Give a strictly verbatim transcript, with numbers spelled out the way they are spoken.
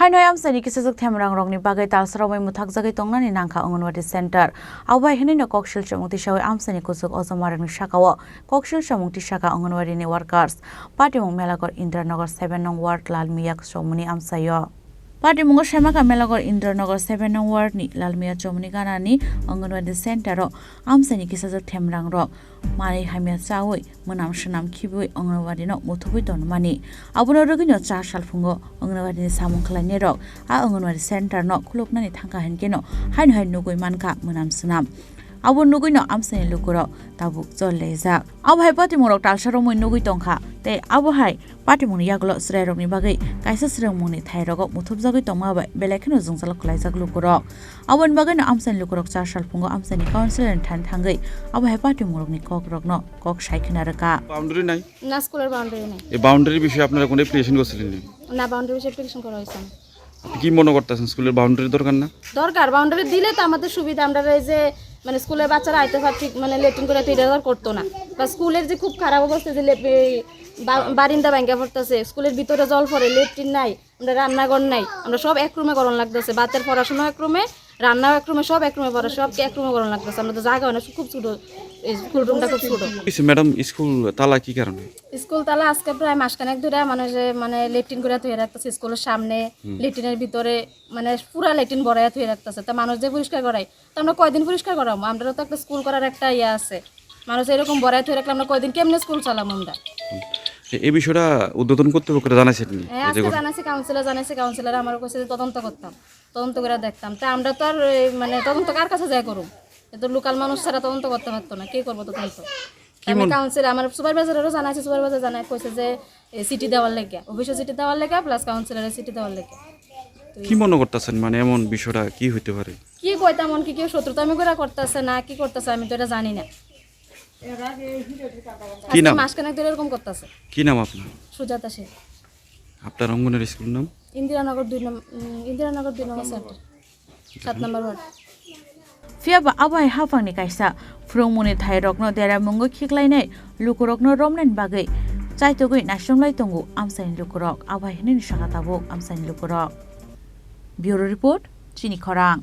Haino amchaini kisajak themrang rokni bagwi talsa romwi mwthakjagwi tongnani nangkha Anganwadi Center. Abo hai hwnwi no koksil chomung tisawi amchaini kuchuk ojomarokni sakao koksil chomung tisakha Anganwadi ni workers. Patimung Melaghor Indranagar seven nong ward Lalmiya chomuni amchaio. Patimungo semakha Melaghor Indranagar seven nong ward ni Lalmiya chomuni ganani Anganwadi Center o amchaini kisajak themrang rok manwi hamya chawi mwnam swnam khibwi Anganwadi no muthubwi tonmani. Abono rwgwino char sal phungo Anganwadi ni samung khlainai rok a Anganwadi Center no khuluknani thangkha hinkhe no haino hai nugwi mankha mwnam swnam. Abo nugwino amchaini lukurok tabuk chol lejak. Abo hai patimungrok talsa romwi nugwi tongkha tei abo hai patimungni yagulo chwrairokni bagwi kaisa swrwngmungni thairogo muthubjagwi tongma bai belai kheno jwngjal khlaijak lukurok. Aboni bagwino amchaini lukurok char sal phungo amchaini councilor ni thani thangwi abo hai patimungrokni kokrokno kok sai khna rwkha. Boundary নাই? না, স্কুলের বাউন্ডারি নেই। এই বাউন্ডারির বিষয়ে আপনারা কোনো অ্যাপ্লিকেশন করছিলেন নি? না, বাউন্ডারি বিষয়ে অ্যাপ্লিকেশন করা হয়েছে না। আপনি কি মনে করতেছেন, স্কুলের বাউন্ডারি দরকার না? দরকার, বাউন্ডারি দিলে তো আমাদের সুবিধা। আমরা এই যে, মানে, স্কুলের বাচ্চারা আইতে পারছে, মানে, লেট্রিন করে তো এটা আর করতো না। বা স্কুলের যে খুব খারাপ অবস্থা, যে লে-, এই বা-, বারিন্দা ভাঙ্গা পড়তেছে, স্কুলের ভিতরে জল পড়ে, লেট্রিন নাই, আমরা রান্নাঘর নাই, আমরা সব এক রুমে গরম লাগতেছে। বাচ্চার পড়াশোনা এক রুমে, রান্নাও এক রুমে, সব এক রুমে পড়ে, সবকে এক রুমে গরম লাগতেছে। আমরা তো জায়গা অনেক খুব ছোট, এই স্কুল রুমটা খুব ছোট। কিছু ম্যাডাম, স্কুল তালা কি কারণে? স্কুল তালা আজকে প্রায় মাসখানেক ধরে, মানে, যে, মানে, লেট্রিন করে ধুয়ে রাখতেছে স্কুলের সামনে, হুম। লেট্রিনের ভিতরে, মানে, পুরা লেট্রিন ভরাইয়া ধুয়ে রাখতেছে। তা মানুষ যে পরিষ্কার করাই, তো আমরা কয়দিন পরিষ্কার করাবো? আমরারও তো একটা স্কুল করার একটা ইয়ে আছে। মানুষ এরকম ভরাইয়া ধুয়ে রাখলে আমরা কয়দিন কেমনে স্কুল চালাবো আমরা? হুম। এ, এই বিষয়টা ঊর্ধ্বতন কর্তৃপক্ষরা জানাইছেন নি? হ্যাঁ, এই যে আজকে ঘটনা? জানাইছি কাউন্সিলর, জানাইছি কাউন্সিলর, আমার কাছে তদন্ত করতাম, তদন্ত করে দেখতাম। তা আমরা তো আর, এই, মানে, তদন্ত কার কাছে যাই করুম? এ তো লোকাল মানুষ ছাড়া তদন্ত করতে পারতো না, কে করবো তদন্ত? কি আমি মন- কাউন্সিল, আমার সুপারভাইজারও জানাইছি, সুপারভাইজার জানাই, কইছে যে, এ, চিঠি দেওয়ার লেগে, অফিসে চিঠি দেওয়ার লেগে, প্লাস কাউন্সিলরে চিঠি দেওয়ার লেগে। কি মনে করতেছেন, মানে, এমন বিষয়টা কি হইতে পারে? কি কইতাম, এমন কি কেউ শত্রুতা আমি করে করতেছে না, কি করতেছে, আমি তো এটা জানি না। কি আজকে নাম? মাসখানেক ধরে এরকম করতেছে। কি নাম আপনার? সুজাতা সিং। আপনার অঙ্গনের স্কুল নাম? ইন্দিরানগর দুই নম্বর, উম, ইন্দিরানগর দুই নম্বর সেন্টার, সাত নম্বর word. Phiya ba abo hai haphangni kaisa phrwngmungni thairokno deramungo khiklainai lukurokno romnani bagwi chaitugwi naisomlai tongo amchaini lukurok, abo hai hwnwi sakha tabuk amchaini lukurok. Bureau Report, Chini Khorang.